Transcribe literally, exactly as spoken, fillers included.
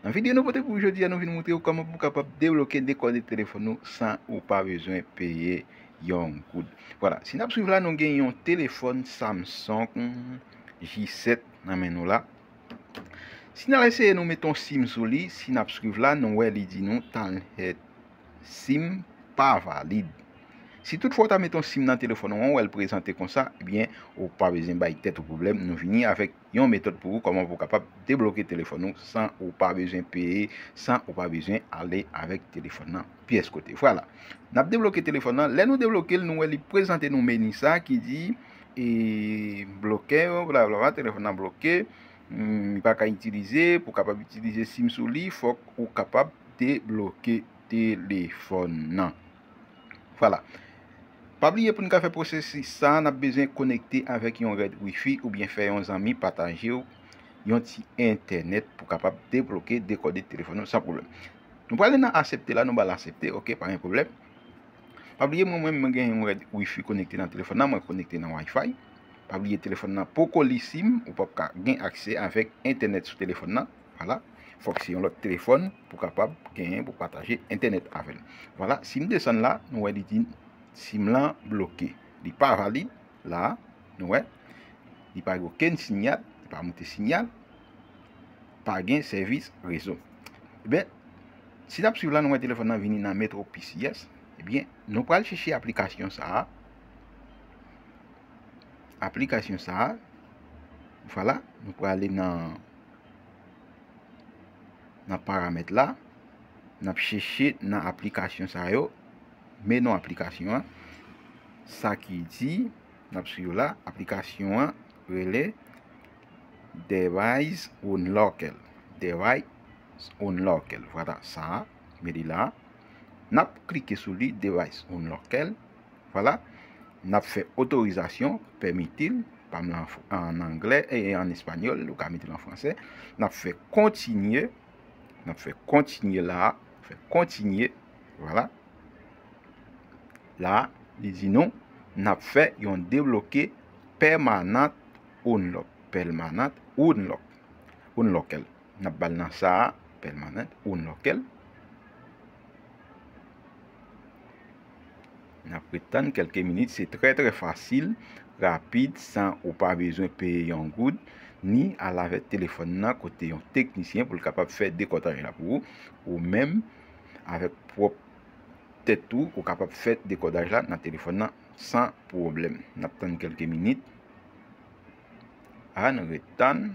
Nan videyo nou pote pou jodi a, nou vin montre w kòman pou w kapab debloke dekòde telefòn ou san ou pa bezwen peye yon goud. Vwala, si n ap swiv la, nou gen yon telefòn Samsung J sèt nan men nou la. Si n al eseye nou mete yon sim sou li, si n ap swiv la, nou wè li di nou talnèt sim pa valid. Si toutfwa w ta mete yon sim nan telefòn ou an, w wè l prezante konsa, ebyen, ou pa bezwen bay tèt ou pwoblèm. Nou vini avèk yon metòd pou ou, kòman pou w kapab debloke telefòn ou san ou pa bezwen peye, san ou pa bezwen ale avèk telefòn nan pyès kote. Vwala. N ap debloke telefòn nan. Lè nou debloke l, nou wè li prezante nou meni sa ki di, e, bloke, blablabla, telefòn nan bloke, hmm, li pa ka itilize, pou w kapab itilize sim sou li, fòk ou kapab debloke telefòn nan. Vwala. Pa bliye pou n ka fè pwosesis sa, n ap bezwen konekte avèk yon rèd wifi oubyen fè yon zanmi pataje w yon ti entènèt pou kapab debloke dekòde telefòn nou san pwoblèm. Nou prale nan aksepte la, nou ba l aksepte, oke, pa gen pwoblèm. Pa bliye mwen menm mwen gen yon rèd wifi konekte nan telefòn nan, mwen konekte nan Wi-Fi. Pa bliye telefòn nan poko li sim, ou p ap ka gen aksè avèk entènèt sou telefòn nan. Vwala. Fòk se yon lòt telefòn pou kapab genyen, pou pataje entènèt avè l. Vwala, si m desann la, nou wè li di sim lan bloke. Li pa valid la, nou wè. Li pa gen okenn siyal, li pa moute siyal. Pa gen sèvis rezo. Ebyen, si n ap swiv la, nou wè telefòn nan vini nan Metro P C S. Ebyen, nou pral chèche aplikasyon sa a. Aplikasyon sa a, vwala, nou prale nan, nan paramèt la, n ap chèche nan aplikasyon sa yo, men non aplikasyon an, sa ki di, n ap swiv la, aplikasyon an rele Device Unlocker. Device Unlocker. Vwala sa, men li la. N ap klike sou li, Device Unlocker. Vwala. N ap fè otorizasyon, pèmiti l, pa m la an fr-, an anglè e an espanyòl, ou ka mete l an fransè. N ap fè kontinye. N ap fè kontinye la, fè kontinye. Vwala. La, li di nou, n ap fè yon debloke pèmanant unlock. Pèmanant unlock. Unlock l. N ap ba l nan sa a, pèmanant unlock l. N ap ret tann kèlke minit, se trè, trè fasil, rapid, san ou pa bezwen peye yon goud, ni al avèk telefòn nan kote yon teknisyen pou l kapab fè dekòtaj la pou ou, ou menm avèk pwòp tèt ou, ou kapab fè dekòdaj la nan telefòn nan san pwoblèm. N ap tann kèlke minit. Ann ret tann.